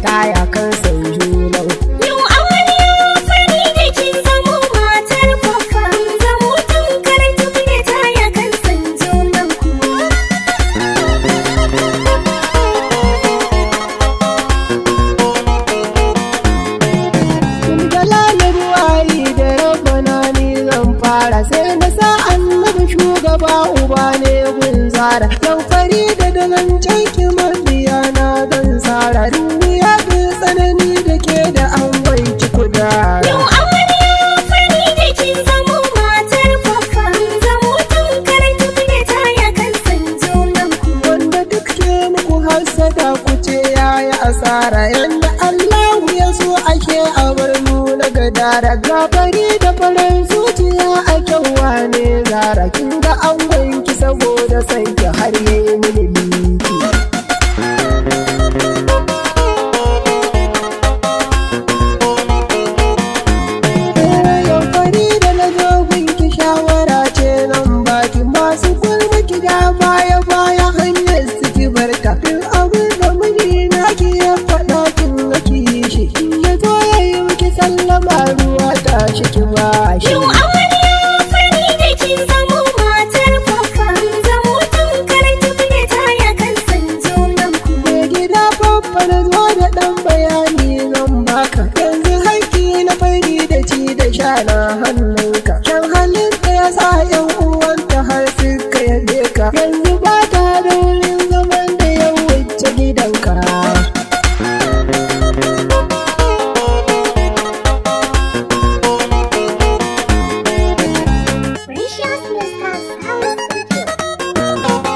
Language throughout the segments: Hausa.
taya kan san junan. Yau amarya Farida kin zamo matar Baffa, zamo tamkar tuf da taya kan san junan ku. Tun jalalin wayi da rabbana ni zan fara sai na sa annabi shugaba uba ne gun zara. Yau Farida da zancen ki mabiya na zan tsara duniya da tsanani da ke da an wanki kudara. Yau amarya Farida kin zamo matar Baffa, zamo tamkar tuf da taya kan san junan ku. Wanda duk ke muku hassada ku ce yayi asara yanda Allahu ya so ake a bar nuna gadara gafari da farin zuciya a kyauwa ne zara kin ga an wanki saboda san ki har yayi mini liki. Yau fari da na zo gunki shawara ce zan baki masu gulma ki ja baya baya hanyar su ki barta. Duk abin da mijina ki ya faɗa kin ga ki yi shi. In ya zo ya yi miki sallama ruwa ta shi ki ba shi. Yau amarya Farida kin zamo matar Baffa, zamo tamkar tuf da taya kan san junan ku. Mai gida babba na zo da ɗan bayani zan baka. Yanzu haƙƙi na fari da ci da sha na hannunka. Kyan halin da ya sa 'yan uwanta har suka yabe ka. Yanzu ba ta da wurin zaman da ya wuce gidanka. Precious Mr. Sound Studio.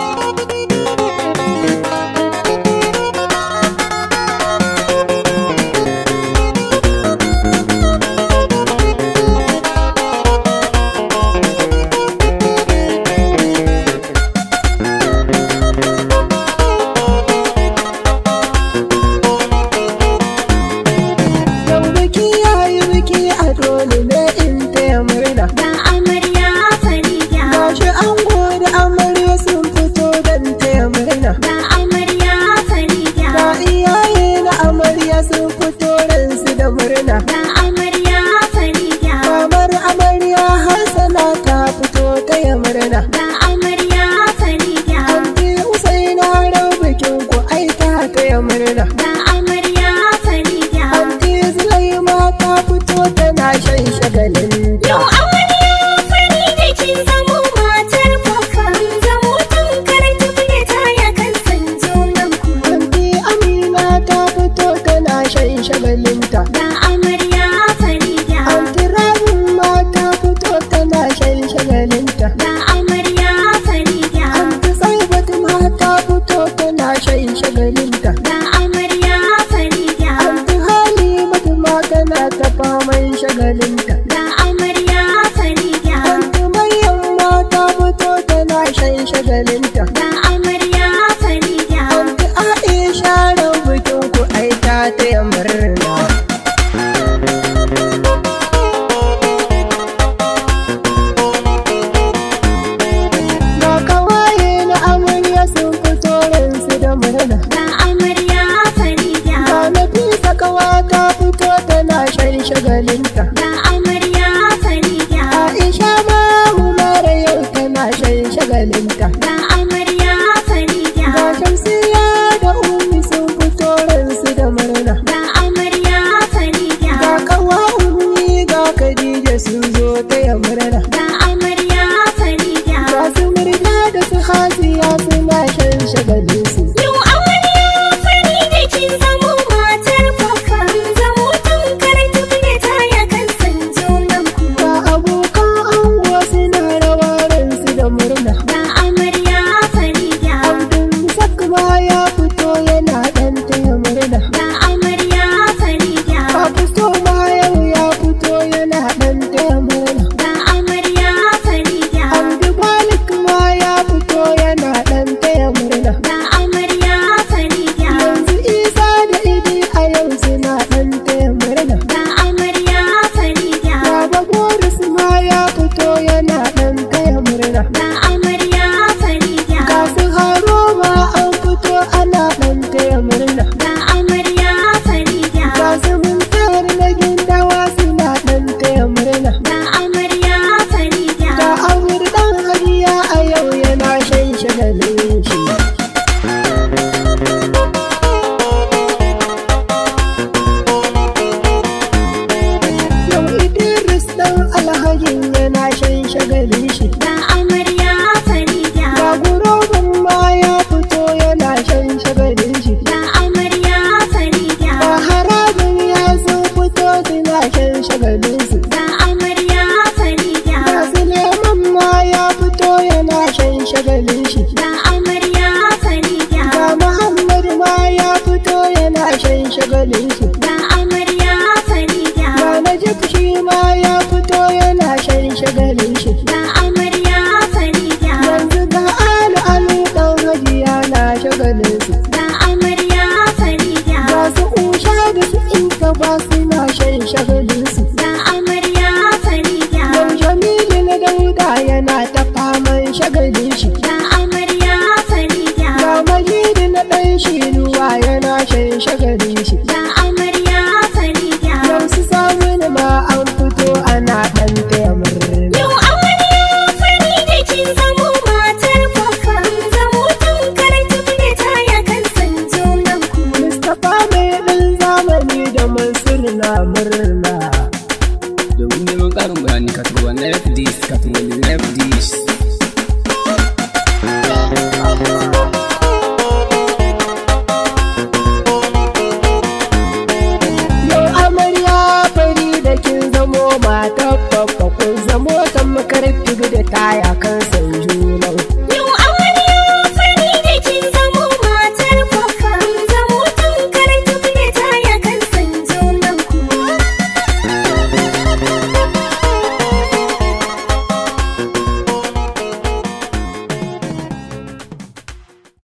Yau biki ya yi biki a dole ne in taya murna. Ga amarya Farida, Gashi ango da amarya sun fito don taya murna. ga amarya Farida, Ga iyaye na amarya sun fito ransu da murna. ga amarya Farida, Mamar amarya Hassana ta fito taya murna. ga amarya Farida, Anti Usaina ran bikin ku ai ta taya murna. ga amarya Farida. Anti Zulaima ta fito tana shan shagalin Yau ta. amarya Farida kin zamo matar Baffa, zamo tamkar tuf da taya kan san junan ku. Anti Amina ta fito tana shan shagalinta. Ga amarya Farida, Anti Rabin ma ta fito tana shan shagalinta. ga amarya Farida, Anti Saibatu ma ta fito tana shan shagalinta. ga amarya Farida, Anti Halimatu ma tana ta faman shagalinta. ga amarya Farida, Anti Maryam ma ta fito tana shan shagalinta. ga amarya Farida. Anti Aisha ran bikin ku ai ta taya murna. Ga kawaye na amarya sun fito ransu da murna. Ga amarya Farida, Ga Nafisa kawa ta fito tana shan shagalinta. ga amarya Farida, Aisha ma Umara yau tana shan shagalinta. ga amarya Farida, Ga Shamsiya da Ummi sun fito ransu da murna. ga amarya Farida, Ga kawa Ummi ga Khadija sun zo taya murna. ga amarya Farida. Ga su murna da su Hasiya suna shan shagalinsu. Yau amarya Farida kin zamo matar Baffa, zamo tamkar tuf da taya kan san junan ku. Ga abokan ango suna rawa ransu da murna. Ga amarya shi. Ga amarya Farida. Ga gurobin ma ya fito yana shan shagalin shi. Ga amarya Farida. Ga harabin ya sun fito suna shan shagalin su. Ga amarya Farida. Ga Suleiman ma ya fito yana shan shagalin shi. Ga amarya Farida. Ga Muhammad ma ya fito yana shan shagalin shi. Ga amarya Farida. Ga Najib shi ma ya fito yana shan shagalin shi. Ga amarya Farida. Yanzu ga Alu Alu ɗan hajiya na shagalin su. Ga amarya Farida. Ga su Usha da su Inka ba suna shan shagalin su. Ga amarya Farida. Yau Jamilu na Dauda yana ta faman shagalin shi. Ga amarya Farida. Ga Majidu na ɗan shiruwa yana shan shagalin